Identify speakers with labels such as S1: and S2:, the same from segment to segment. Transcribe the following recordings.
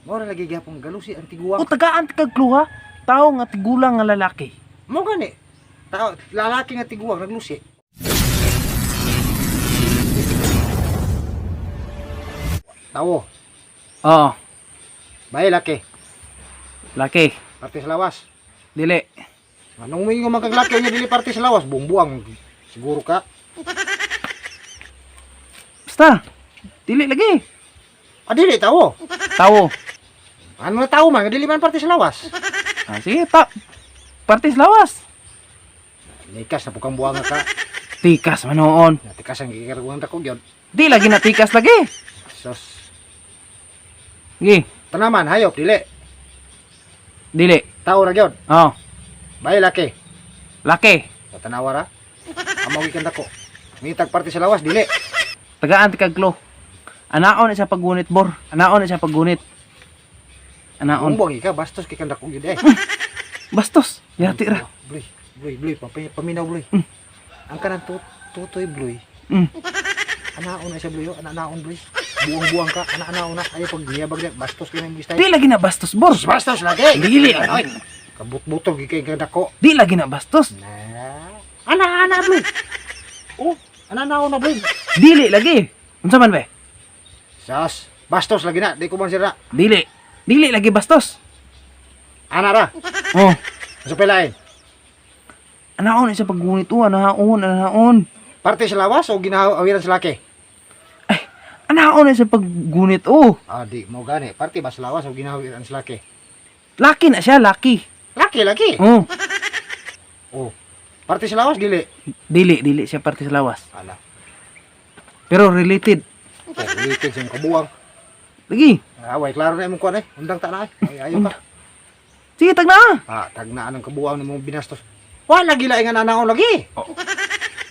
S1: Mora lagi gyapon galusi ang tiguang.
S2: O tagaan ti kag kluha, tao nga tigulang nga lalaki.
S1: Mo gani. Tao, lalaki nga tiguang naglusi. Tawo,
S2: Oo,
S1: bae laki,
S2: laki.
S1: parte sa lawas.
S2: Dili.
S1: Anong may nga magkaglaki niya dili parte sa lawas, buong-buang siguro ka.
S2: Basta. Dili lagi.
S1: Ah, dili tawo.
S2: Tao.
S1: Ano na tawo man, dili man parte sa lawas.
S2: Ah, sige, ta. Partis lawas.
S1: Likas na pukang buang ka.
S2: Tikas manoon.
S1: Natikas ang gikarguan ta ko gyud.
S2: Di lagi na tikas lagi.
S1: Sos.
S2: Sige,
S1: Tanaman hayop dili.
S2: dili.
S1: Tao ra gyud.
S2: Oh,
S1: Bae laki.
S2: laki.
S1: Tanawa ra. Amaw gikan dako. Mitag parte sa lawas dili.
S2: Tagaan ti kag klo. Anaon na siya paggunit, bor. Anaon na siya paggunit. Anaon.
S1: Buong ka bastos kay kandako gyud eh.
S2: Bastos. Yati ra.
S1: Bloy, bloy, bloy, paminaw bloy. Ang kanang tutoy bloy. Anaon na siya bloy, oh. Ana-anaon bloy. Buang-buang ka, ana-anaon na. Ayo pag giyabag niya, bastos kay nang
S2: Di lagi na bastos, bor.
S1: Bastos lagi.
S2: Dili.
S1: Ay, kabut-butol gyud kay kandako.
S2: Di lagi na bastos.
S1: Na. Ana-ana bloy. Oh, ana-anaon na bloy.
S2: Dili lagi. Unsa man be?
S1: Sas, bastos lagi na, di ko man sira.
S2: Dili. Dili lagi bastos.
S1: Ana ra.
S2: Oh,
S1: Sa pelain.
S2: anaon na siya paggunit, oh, anaon, anaon.
S1: Parte sa lawas o ginahawiran sa laki?
S2: Ay, anaon na siya paggunit, oh.
S1: Ah, di mo gani. Parte ba sa lawas o ginahawiran sa laki?
S2: Laki na siya, laki.
S1: Laki, laki.
S2: Oh,
S1: Oh. Parte sa lawas dili.
S2: dili, dili siya parte sa lawas.
S1: Ala.
S2: Pero related.
S1: Oh, ulitin sa imong kabuang.
S2: Lagi.
S1: Away, klaro na imong kuan eh. Undang ta na eh. Ay, ayo ka.
S2: Sige, tag na.
S1: Ah, tagnaan ang kabuang nimong binastos. Wala lagi laing anaon lagi.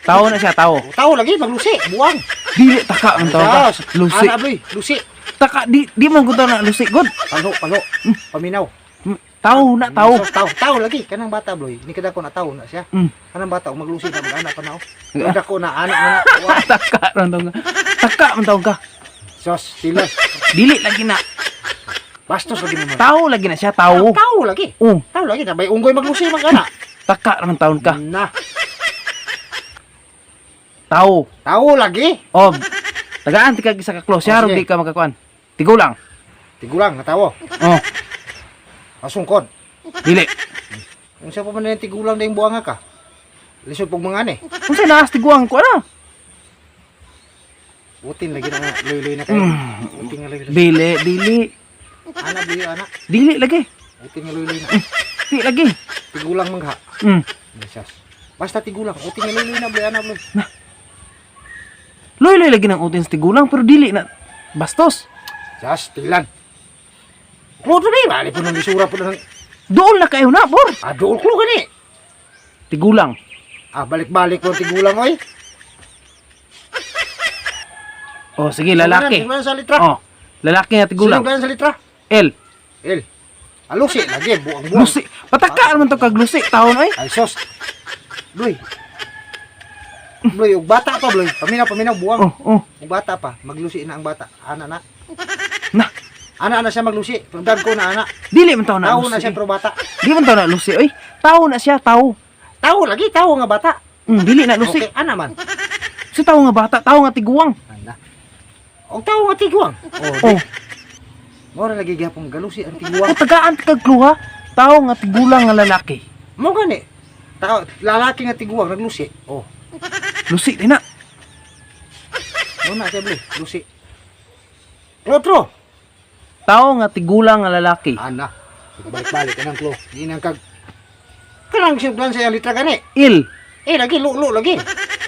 S2: Tao na siya, tao.
S1: O, tao lagi maglusi, buang.
S2: Dili taka man tao ka.
S1: Sas,
S2: Lusi.
S1: Ana bloy, lusi.
S2: Taka di di man ko na lusi god.
S1: Palo, palo. Paminaw.
S2: Tao na tao.
S1: Sos, tao, tao lagi kanang bata bloy. Ni kada ko na tao na siya. Kanang bata og maglusi na mag-anak pa na oh. Kada ko na anak na na. Wa.
S2: Taka man tao ka. Taka man tao ka.
S1: Sos, sila.
S2: Dili lagi na.
S1: Bastos lagi mo.
S2: Tao lagi na siya, tao.
S1: Tao lagi.
S2: Oh,
S1: Tao lagi na bay unggoy maglusi mag-anak.
S2: taka naman taon ka.
S1: Na.
S2: Tao.
S1: Tao lagi.
S2: Oh, tagaan ti kag isa ka close.
S1: Oh,
S2: Siya
S1: sige.
S2: di ka makakuan. Tigulang.
S1: Tigulang nga tao.
S2: Oh,
S1: Asungkod.
S2: dili.
S1: Unsa pa man yung tigulang na yung buanga ka? Lisod pag mga eh.
S2: Unsa na tiguang ko ana?
S1: Utin lagi na nga, luy-luy na kayo. Utin nga luy-luy.
S2: Dili, dili.
S1: Ana, luy, ana.
S2: Dili lagi.
S1: Utin nga luy-luy na.
S2: Di lagi.
S1: Tigulang mangha. Sas. Basta tigulang. Utin nga luy-luy na, luy, ana, luy.
S2: Loy-loy lagi ng utin sa tigulang pero dili na bastos.
S1: Sas, tilan. Klo to ni, bali po nang lisura po nang...
S2: Dool na kayo na, bor.
S1: Ah, dool klo gani.
S2: Tigulang.
S1: Ah, balik-balik po ang tigulang, oy.
S2: Oh, sige, lalaki.
S1: Sino sa litra?
S2: Oh, lalaki nga tigulang.
S1: Sino sa litra?
S2: L.
S1: L. Alusi, lagi, buang-buang.
S2: Lusi. Pataka naman to kag lusi taon oy.
S1: Ay, sos. Bloy. Bloy, ug bata pa, Bloy. Paminaw, paminaw, buwang.
S2: Oh, oh.
S1: Ug bata pa, maglusi na ang bata. Ana na.
S2: Na,
S1: Ana na siya maglusi. Pero ko na ana.
S2: dili man taon na
S1: Tao na
S2: lusi.
S1: siya pero bata.
S2: Di man taon na lusi oy. Tao na siya, tao.
S1: Tao lagi, tao nga bata.
S2: Dili na lusi.
S1: Okay, ana man.
S2: Si tao nga bata, tao nga tiguang.
S1: Ana. Og tao nga tiguang. Oh,
S2: Oh,
S1: mora lagi gyapon galusi ang tiguang.
S2: o tagaan ti kag kluha, tao nga tigulang nga lalaki.
S1: Mo gani. Tao lalaki nga tiguang naglusi. Oh,
S2: Lusi din na.
S1: mo na siya Bloy, lusi. Otro.
S2: Tao nga tigulang nga lalaki.
S1: Ana. Balik-balik kanang klo. Di nang kag kanang siyang sa litra gani.
S2: Il.
S1: Eh lagi lulo lagi.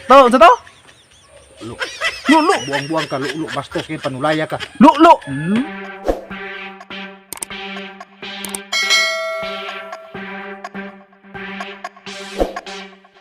S2: Tao sa tao?
S1: Lu.
S2: Lulu.
S1: Buang-buang ka lulo bastos kay panulaya ka.
S2: Lulu.